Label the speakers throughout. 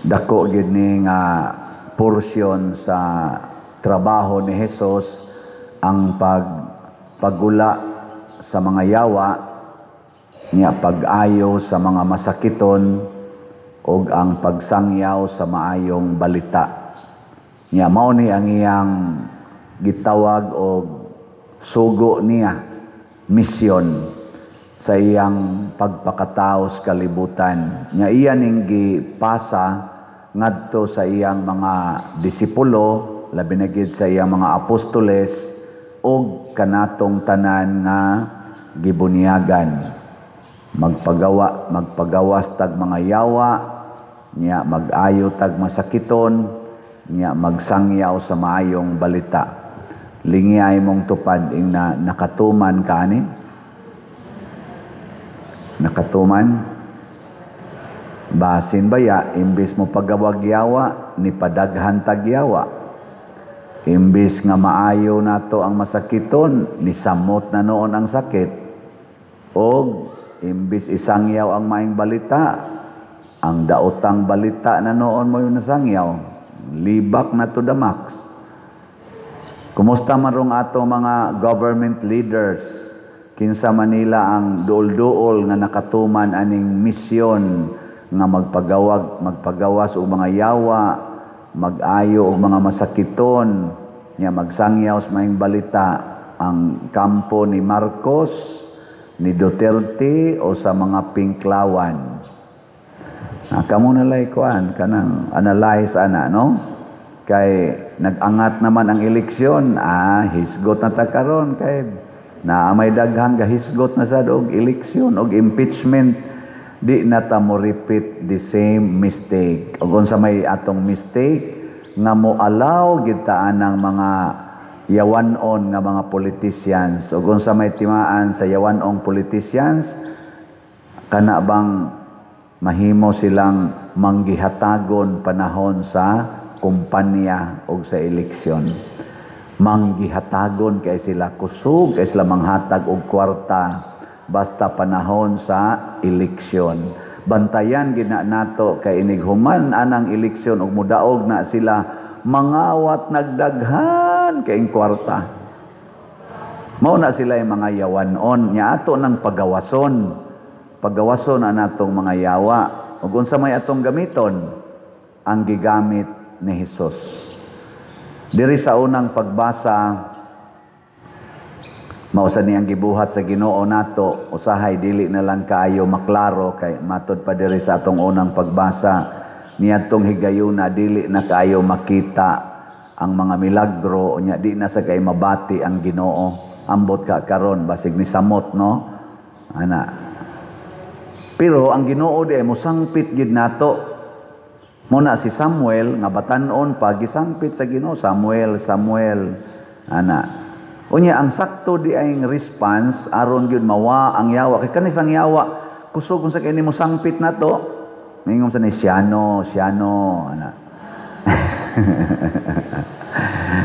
Speaker 1: Dako gyud ni nga porsyon sa trabaho ni Jesus, ang pagpagula sa mga yawa niya, pag-ayo sa mga masakiton ug ang pagsangyaw sa maayong balita. Nya mao ni ang iyang gitawag og sugo niya, misyon sa iyang pagpakatao sa kalibutan. Nya iya ning gipasa ngadto sa iyang mga disipulo, labi na gid sa iyang mga apostoles ug kanatong tanan nga gibunyagan. Magpagawa, magpagawas tag mga yawa, nya mag-ayo tag masakiton, nya magsangyaw sa maayong balita. Lingiyay mong tupad ing na nakatuman ka ani? Nakatuman? Basin baya, imbis mo pagawag yawa, ni padaghan tag yawa. Imbis nga maayo nato ang masakiton, ni samot na noon ang sakit. Og imbis isangyaw ang maayong balita, ang daotang balita na noon mo yung nasangyaw. Libak na to the max. Kumusta man rong ato mga government leaders? Kinsa Manila ang duol-duol nga nakatuman aning misyon nga magpagawag, magpagawas og mga yawa, mag-ayo og mga masakiton, nya magsangyaw sa maayong balita, ang kampo ni Marcos, ni Duterte o sa mga pinklawan? Ah, kamo na lay kuan kanang analyze ana, no? Kay nag-angat naman ang eleksyon, hisgot na ta karon kay naa may daghang gahisgot na sad og eleksyon og impeachment. Di na ta mo repeat the same mistake. Og unsa may atong mistake nga mo allow gid ta anang mga yawan-on nga mga politicians? Og unsa may timaan sa yawan-ong politicians? Kana bang mahimo silang manggihatagon panahon sa kumpanya og sa eleksyon? Manggihatagon kay sila, kusog kay sila manghatag og kwarta basta panahon sa eleksyon. Bantayan gina nato kay inig human anang eleksyon ug mudaog na sila, mangawat nagdaghan kay kwarta. Mao na sila yung mga yawanon nya ato ng pagawason. Pagawason na natong mga yawa. Ug unsa may atong gamiton? Ang gigamit ni Hesus. Diri sa unang pagbasa, mao sa niyang gibuhat sa Ginoo nato, usahay dili na lang kaayo maklaro kay matod pa diri sa atong unang pagbasa, niadtong higayuna dili na kaayo makita ang mga milagro, unya di na sa kay mabati ang Ginoo. Ambot ka karon basig ni samot, no, ana. Pero ang Ginoo di ay mosangpit gid nato. Muna si Samuel nga batan-on pa, gisangpit sa Ginoo, "Samuel, Samuel," ana. Unya ang sakto di ay response aron gyud mawa ang yawa kay kanis ang yawa kusog kung sa kini mo sangpit nato, mingon sa ni siyano, siyano, ana.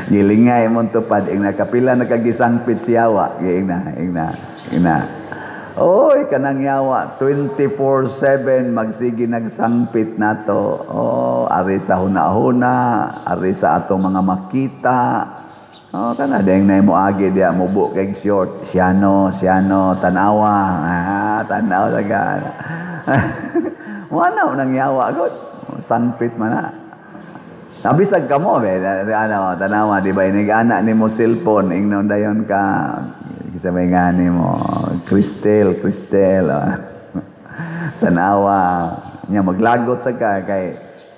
Speaker 1: Gilingay mo tupad ing nakapila nakagisangpit si yawa, giing na, ing na, ing na. Oy, kanang yawa 24/7 magsige nagsangpit nato. Oh, ari sa huna-huna, ari sa atong mga makita. Oh, kana deng na mo agi diya mubo kay short, siyano, siyano, tanawa. Ah, tanaw sa gana. Wala nang yawa gud. Sangpit man na. Nabisag ka mo, be, ano, tanawa, di ba, inig-ana ni mo cellphone, ingnon dayon ka, sa may ngani mo, "Cristel, Cristel," oh. Tanawa, nya maglagot sa ka, kay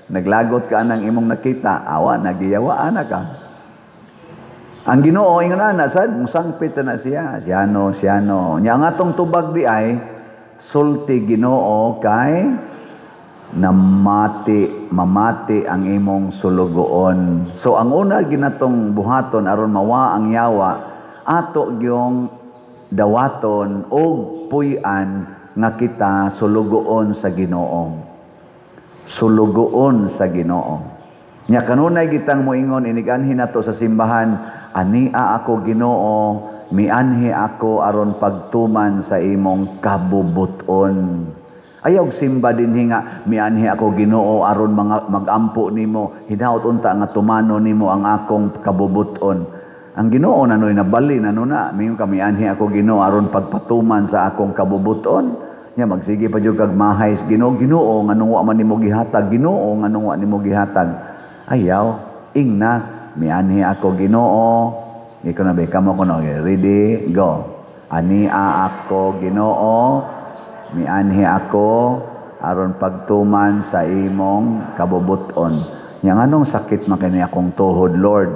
Speaker 1: naglagot ka nang imong nakita, awa, nagiyawaan na ka. Ang Ginoo ingon ana sad, musangpit sa na siya, siyano, siyano. Nya ang atong tubag di ay sulti Ginoo kay namati, mamati ang imong sulugoon. So ang una ginatong buhaton aron mawa ang yawa, ato gyung dawaton og puy-an nga kita sulugoon sa Ginoo. Sulugoon sa Ginoo. Nya kanunay gitang moingon iniganhi nato sa simbahan, "Ania ako Ginoo, mianhi ako aron pagtuman sa imong kabubuton." Ayaw simba dinhi nga mianhi ako, Ginoo, aron mga magampo nimo, hinaot unta nga tumano nimo ang akong kabubuton. Ang Ginoo nanoy nabali nano na, mingon ka, "Mianhi ako, Ginoo, aron pagpatuman sa akong kabubuton." Nya magsige pa jud kag mahay sa Ginoo, "Ginoo, nganong wa man nimo gihatag? Ginoo, nganong wa nimo gihatag?" Ayaw, ingna, "Mianhi ako, Ginoo." Ikaw na ba, kamo kuno, ready, go. "Ania ako, Ginoo, mianhi ako aron pagtuman sa imong kabubuton. Nya nganong sakit man kini akong tuhod, Lord?"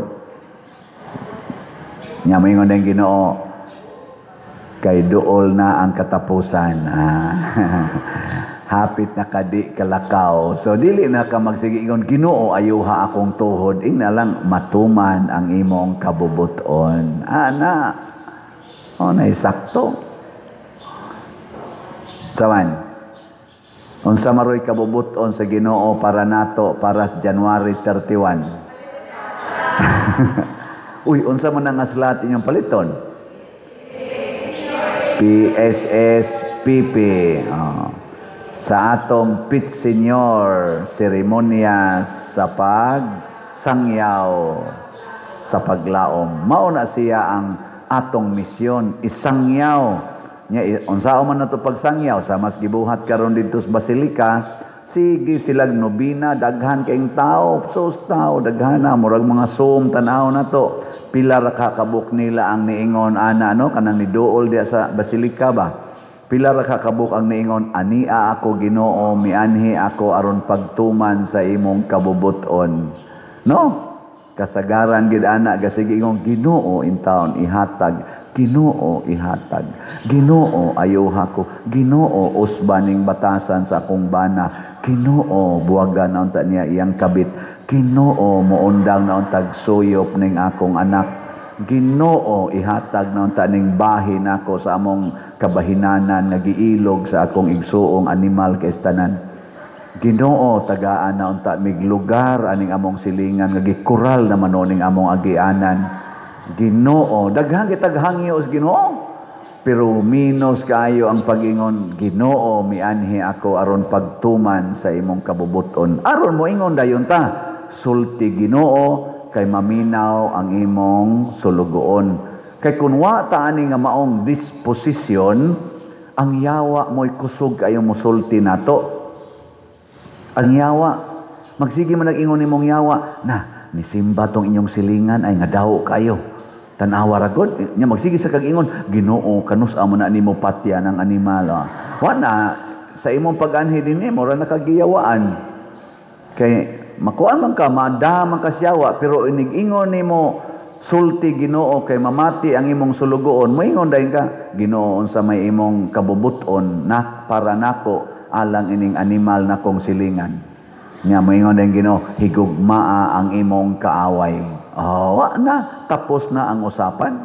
Speaker 1: Nya moingon ang Ginoo, "Kay duol na ang katapusan. Ah. Hapit na kadi kalakaw." So dili na ka magsige ingon, "Ginoo, ayuha akong tuhod." Ingna lang, "Matuman ang imong kabubuton." Ana. O na sakto. Sawan. Unsa maroy kabubuton sa Ginoo para nato para sa January 31? Uy, unsa man ang slot inyong paliton? PSSPP. Oh. Sa atong Pit Señor seremonya sa pagsangyaw sa paglaom. Mao na siya ang atong misyon, isangyaw. Nya unsa man nato pagsangyaw sa mas gibuhat karon didto sa Basilika, sige silag nobina, daghan kaayong tao, sus tao, daghan na, murag mga Zoom tan-aw na to. Pila ra ka kabuk nila ang niingon ana, no, kanang niduol diya sa Basilika ba? Pila ra ka kabuk ang niingon, "Ania ako, Ginoo, mianhi ako aron pagtuman sa imong kabubuton"? No? Kasagaran gid ana gasige ingon, "Ginoo, intawon ihatag, Ginoo ihatag, Ginoo ayuha ko, Ginoo usba ning batasan sa akong bana, Ginoo buwagan na unta niya iyang kabit, Ginoo moundang na untag suyop ning akong anak, Ginoo ihatag na unta ning bahin nako sa among kabahinanan nga giilog sa akong igsuong animal kay tanan. Ginoo tagaan na unta mig lugar aning among silingan nga gikural naman ning among agianan. Ginoo." Daghan kitag hangyo sa Ginoo. Pero minos kaayo ang pag-ingon, "Ginoo, mianhi ako aron pagtuman sa imong kabubuton." Aron mo ingon dayon ta, "Sulti, Ginoo, kay maminaw ang imong sulugoon." Kay kun wa ta ani nga maong disposisyon, ang yawa mo'y kusog kayo musulti nato. Ang yawa, magsige man nag-ingon nimong yawa, "Na, nisimba tong inyong silingan ay nga daw kayo. Tanawa ra gud." Nya magsige sa kag-ingon, "Ginoo, kanus amo na nimo patya ng animal?" Ah. Wa na, sa imong pag-anhi dinhi, mura nakagiyawaan. Kay makuan man ka, maada man ka siyawa, pero inig-ingon nimo, "Sulti, Ginoo, kay mamati ang imong sulugoon," moingon dayon ka, "Ginoo, unsa may imong kabubuton na para nako alang ining animal na kong silingan?" Nya moingon dayon Ginoo, "Higugmaa ang imong kaaway." Oh, wa na, tapos na ang usapan.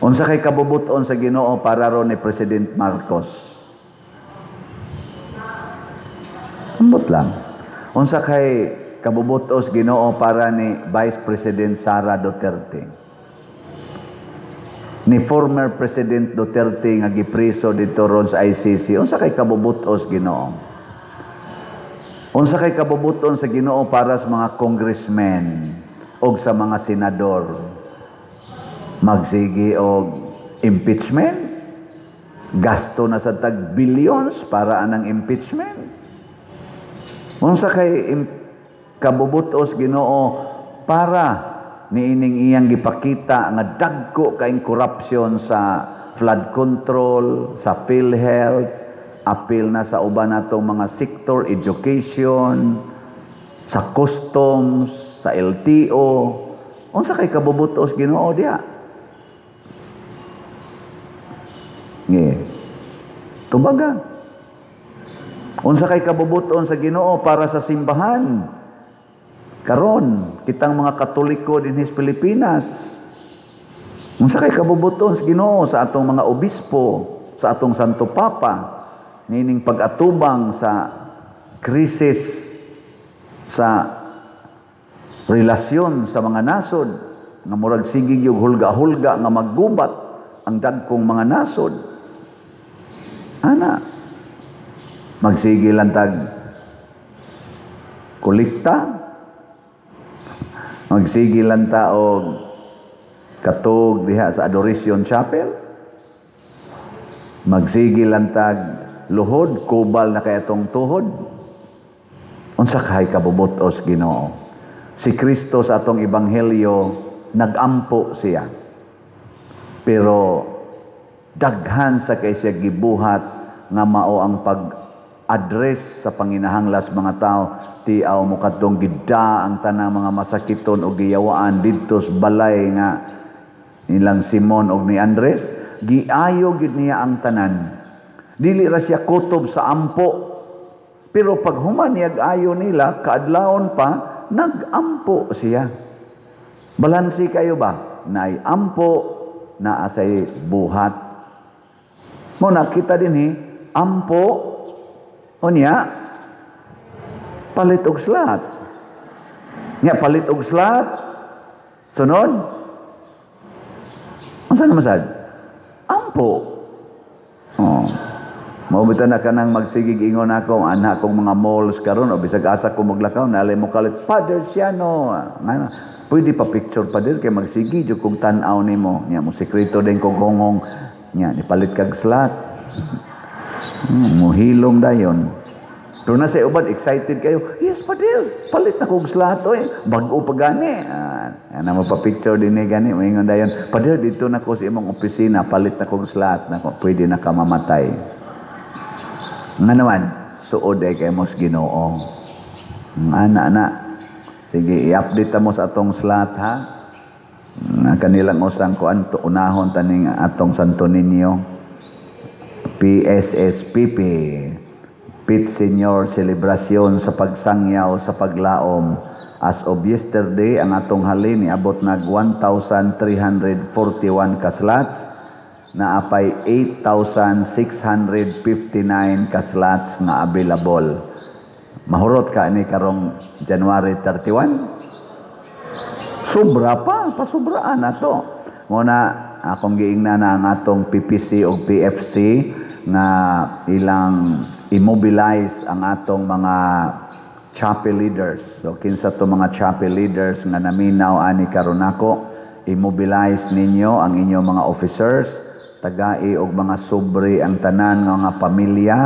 Speaker 1: Unsa kay kabubuton sa Ginoo para ron ni President Marcos? Ambot lang. Unsa kay kabubutos Ginoo para ni Vice President Sara Duterte? Ni former President Duterte nga gipriso dito ron sa ICC, unsa kay kabubutos Ginoo? Unsa kay kabubuton sa Ginoo para sa mga congressmen o sa mga senador? Magsige og impeachment? Gasto na sa tag billions para anang impeachment? Unsa kay kabubutos Ginoo para niining iyang gipakita nga dagko kaing korupsyon sa flood control, sa PhilHealth, apil na sa uban natong mga sektor, education, sa customs, sa LTO? Unsa kay kabubutos Ginoo diha? Nge. Tubaga. Unsa kay kabubuton sa Ginoo para sa simbahan? Karon, kitang mga Katoliko dinhi sa Pilipinas. Unsa kay kabubuton sa Ginoo sa atong mga obispo, sa atong Santo Papa, nining pag-atubang sa krisis sa relasyon sa mga nasod nga murag sige gyud hulga-hulga nga maggubat ang dagkong mga nasod? Ana. Magsige lang tag kolekta. Magsige lang ta og katog diha sa Adoration Chapel. Magsige lang tag luhod, kubal na kay atong tuhod. Unsa kay kabubutos, Ginoo? Si Kristo sa atong ebanghelyo, nagampo siya. Pero daghan sa kay siya gibuhat nga mao ang pag-address sa panginahanglas mga tao. Tiaw mo kadtong gida ang tanang mga masakiton o giyawaan didto sa balay nga nilang Simon og ni Andres, giayo gid niya ang tanan. Dili ra siya kutob sa ampo. Pero pag human niya ayo nila, kaadlawon pa, nagampo siya. Balansi kayo ba? Naay ampo, naa say buhat. Mo nakita din hi, ampo, unya, palit og slot. Nya palit og slot, sunod, unsa naman sad? Ampo. Oh. Mao bitaw na kanang magsigig ingon ako, anak kong mga malls karon o bisag asa ko maglakaw, nalay mo kalit, "Father Siano." Nga, "Pwede pa picture, Father, kay magsigi jud kog tan-aw nimo." Nya mo sekreto din kog hongong. Nya nipalit kag slot. Muhilom dayon. Pero na sa uban, excited kayo. "Yes, Father, palit na kog slot oy. Bag-o pa gani." Ah, ana mo pa picture din ni gani, moingon dayon. "Father, dito na ko sa imong opisina, palit na kog slot." Nako, pwede na ka mamatay. Nga naman, suod ay kay mos Ginoo. Ana na. Sige, i-update mo sa atong slot ha. Nga kanilang usang kuan to, unahon taning atong Santo Niño. PSSPP. Pit Senior Celebration sa pagsangyaw sa paglaom. As of yesterday, ang atong halin niabot nag 1,341 ka slots, naapay 8,659 ka slots nga available. Mahurot ka ni karong January 31? Sobra pa, pasubraan na to. Muna, akong giingna na ang atong PPC o PFC nga ilang immobilize ang atong mga chapel leaders. So kinsa to mga chapel leaders nga naminaw ani karon nako, immobilize ninyo ang inyong mga officers, tagai og mga sobre ang tanan nga mga pamilya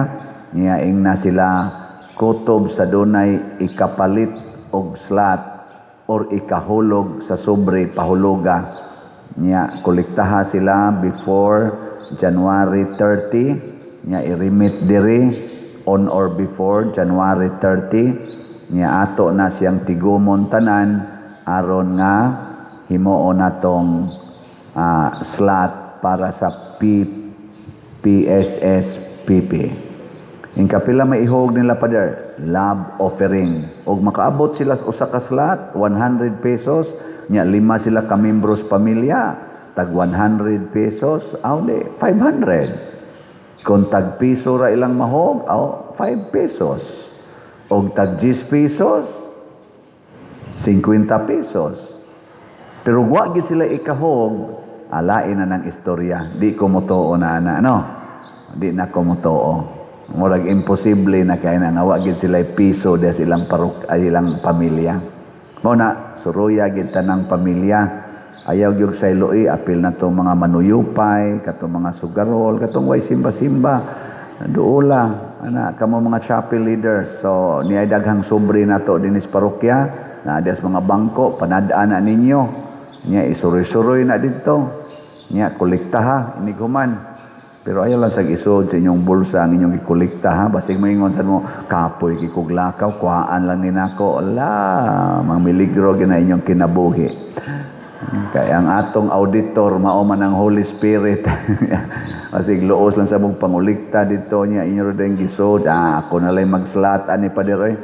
Speaker 1: niya, ingna sila kutob sa dunay ikapalit og slot or ikahulog sa sobre, pahuluga niya. Kolektaha sila before January 30 niya, i-remit diri on or before January 30 niya, ato na siyang tigumon tanan aron nga himuon natong slot para sa PSSPP. In kapila maihog nila, Father? Love offering. Og makaabot sila sa usa ka slot, 100 pesos, nya lima sila ka membros pamilya, tag 100 pesos, aw di 500. Kung tag piso ra ilang mahog, aw 5 pesos. Og tag 10 pesos, 50 pesos. Pero wa gid sila ikahog, alain na ng istorya. Di ko motuo na ana, no? Di na ko motuo. Murag imposible na kay na nga wa gid sila piso diha sa ilang parok ay ilang pamilya. Mao na suruya gid tanang pamilya. Ayaw gyud sa iloy, apil na to mga manuyupay, katong mga sugarol, katong way simba-simba. Duola, ana kamo mga chapel leaders. So niay daghang sobre nato dinis parokya, naa diha sa mga bangko, panad-an na ninyo. Nya isuroy-suroy na didto. Nya kolektaha inighuman. Pero ayaw lang sa isod sa inyong bulsa ang inyong gikolekta ha. Basig moingon sad mo, "Kapoy kog lakaw, kuhaan lang ni nako." Ala, mga miligro gina inyong kinabuhi. Kaya ang atong auditor mao man ang Holy Spirit. Basig luos lang sa mong pangulikta dito niya inyo rin gisod. "Ah, ako na lang mag-slot ani, Pader oy."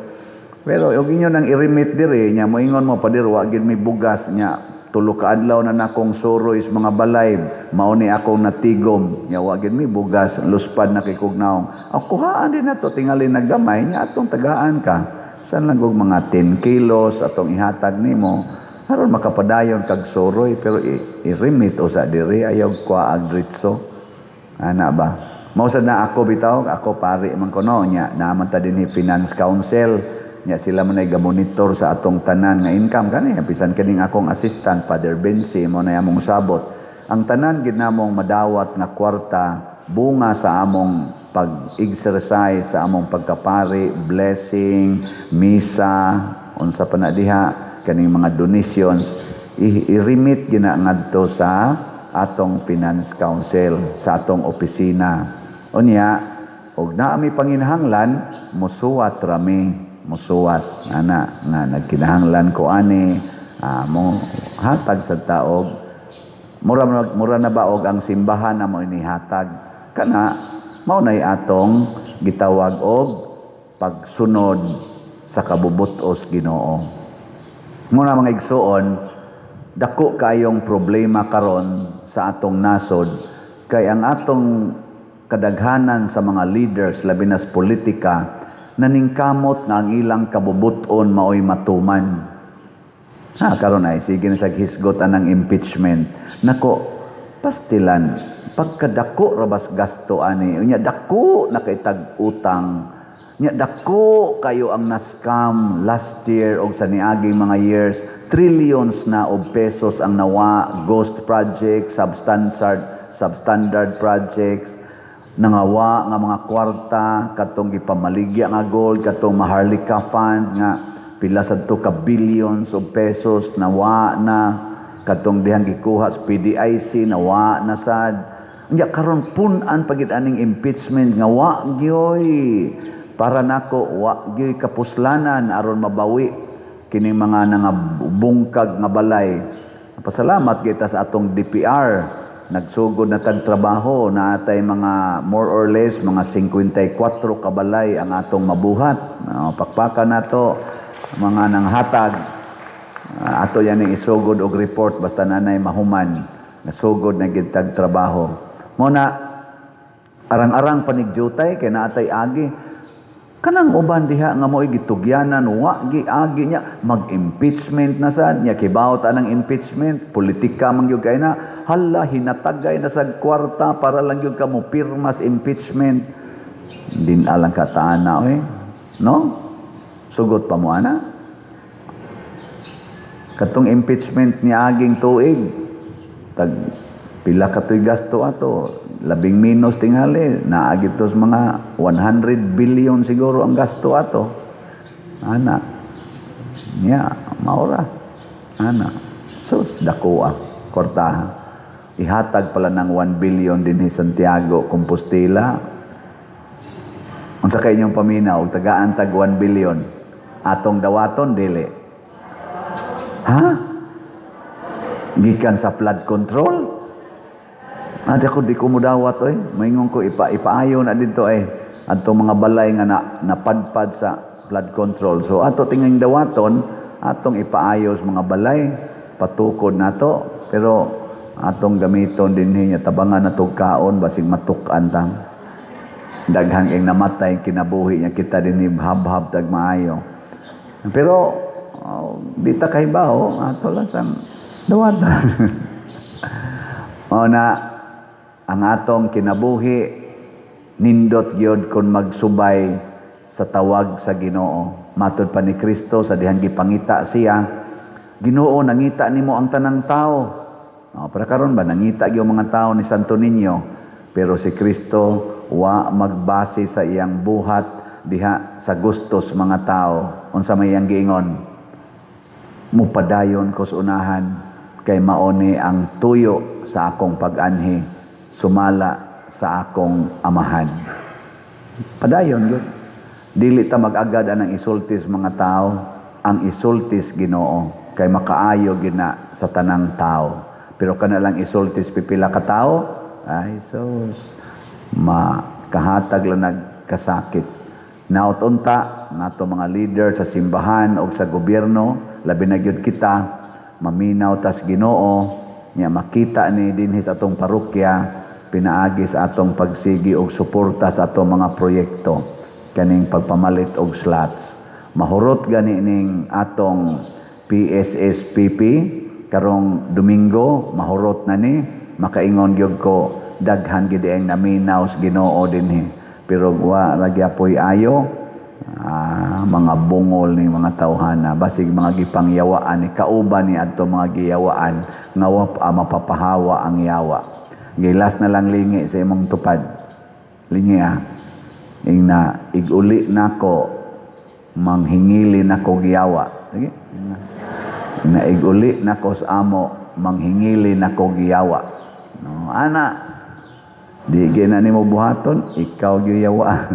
Speaker 1: Pero og inyo nang i-remit diri nya moingon mo, "Pader, wa gid may bugas nya tulo ka adlaw na nakong suroy sa mga balay, mao ni akong natigom nya wa gid may bugas, luspad na kay kog naong." Aw, kuhaan din nato tingali naggamay nya atong tagaan ka. San lang og mga 10 kilos atong ihatag nimo aron makapadayon kag suroy, pero i-remit usa diri, ayaw kuha ag dritso ana ba. Mao sad na ako bitaw, ako pari man ko, no, nya naman ta dinhi Finance Council, nya sila man ay gamonitor sa atong tanan nga income kani, bisan kaning akong assistant, Father Bensi, mo na among sabot. Ang tanan gid namong madawat nga kwarta bunga sa among pag-exercise sa among pagkapari, blessing, misa, unsa pa na diha, kaning mga donations, i-remit gina ngadto sa atong Finance Council, sa atong opisina. Unya, og naa mi panginahanglan, musuwat rami, musuwat ana nga nagkinahanglan ko ani, mo hatag sa taog mura mura na ba og ang simbahan na mo inihatag kana. Mao nay atong gitawag og pagsunod sa kabubut-os Ginoo. Muna, mga igsuon, dako kayong problema karon sa atong nasod kay ang atong kadaghanan sa mga leaders, labi na sa politika, naningkamot nga ang ilang kabubuton maoy matuman. Ha, karon ay sige na sa hisgot anang impeachment. Nako, pastilan, pagkadako rabas gasto ani, unya dako na kay tag utang. Nya dako kayo ang na-scam last year og sa niaging mga years, trillions na og pesos ang nawa, ghost projects, substandard projects, nangawa nga mga kwarta, katong gipamaligya nga gold, katong Maharlika Fund nga pila sadto ka billions of pesos nawa na, katong dihang gikuha sa PDIC nawa na sad. Nya karon pun-an pagid aning impeachment nga wa gyoy, para nako wa gyoy kapuslanan aron mabawi kining mga nangabungkag nga balay. Pasalamat kita sa atong DPR, nagsugod na tag trabaho na atay mga more or less mga 54 kabalay ang atong mabuhat. No, pakpakan nato mga nanghatag. Ato yan ang isugod og report basta nanay mahuman. Nasugod na gid tag trabaho. Mo na arang-arang panigdyutay kay naatay agi. Kanang uban diha nga mo'y gitugyanan, wa gi agi niya, mag-impeachment na sad niya, kibaw ta ng impeachment, politika man gyud kay na, hala, hinatagay na sa kwarta para lang gyud ka mo pirma sa impeachment. Din alang kataan na, oy. No? Sugot pa mo ana. Katong impeachment ni aging tuig, tag pila ka to'y gasto ato, labing minus tingali, naagi tos mga 100 billion siguro ang gasto ato. Ana. Nya, maura. Ana. Sus, dako ah, kwartaha. Ihatag pala ng 1 billion din ni Santiago, Compostela. Unsa kay inyong paminaw, tagaan tag 1 billion. Atong dawaton, dili? Ha? Gikan sa flood control? Ate ako di ko mudawat oy. Maingon ko ipaayo na dito eh. Adtong mga balay nga na, napadpad sa flood control. So ato tingang dawaton, atong ipaayos mga balay, patukod nato, pero atong gamiton dinhi nya tabangan nato kaon basig matuk-an tang. Daghang ing namatay kinabuhi niya kita dinhi habhab tag maayo. Pero di ta kahibaw, ato lang sang dawatan. O na ang atong kinabuhi nindot gyud kon magsubay sa tawag sa Ginoo. Matod pa ni Kristo sa dihang gipangita siya, "Ginoo, nangita nimo ang tanang tao." O, para karon ba nangita gyud mga tao ni Santo Niño, pero si Kristo wa magbase sa iyang buhat diha sa gustos mga tao. Unsa may iyang giingon? "Mupadayon ko sa unahan kay maoni ang tuyo sa akong pag-anhi sumala sa akong amahan." Padayon gyud. Dili ta mag-agad anang isultis mga tao, ang isultis Ginoo kay makaayo gina sa tanang tao. Pero kana lang isultis pipila ka tao, ay sus, makahatag lang nagkasakit. Naot unta nato mga leader sa simbahan o sa gobyerno, labi na gyud kita, maminaw tas Ginoo, nya makita ni dinhi sa atong parokya pinaagi sa atong pagsigi og suporta sa atong mga proyekto kaning pagpamalit og slots. Mahurot gani ning atong PSSPP karong Domingo, mahurot na ni, makaingon gyud ko. Daghan gid ang naminaw sa Ginoo dinhi. Pero wa ra gyapoy ayo. Ah, mga bungol ni mga tawhana, basig mga gipangyawaan ni kauban ni adto mga giyawaan nga wa pa mapapahawa ang yawa. Gilas na lang, lingi sa imong tupad. Lingi ah. Ingna, "Iguli nako, manghingili nako giyawa." Sige. Ingna. Ingna, "Iguli nako sa amo, manghingili nako giyawa." No, ana. Di gina nimo buhaton, ikaw giyawaan.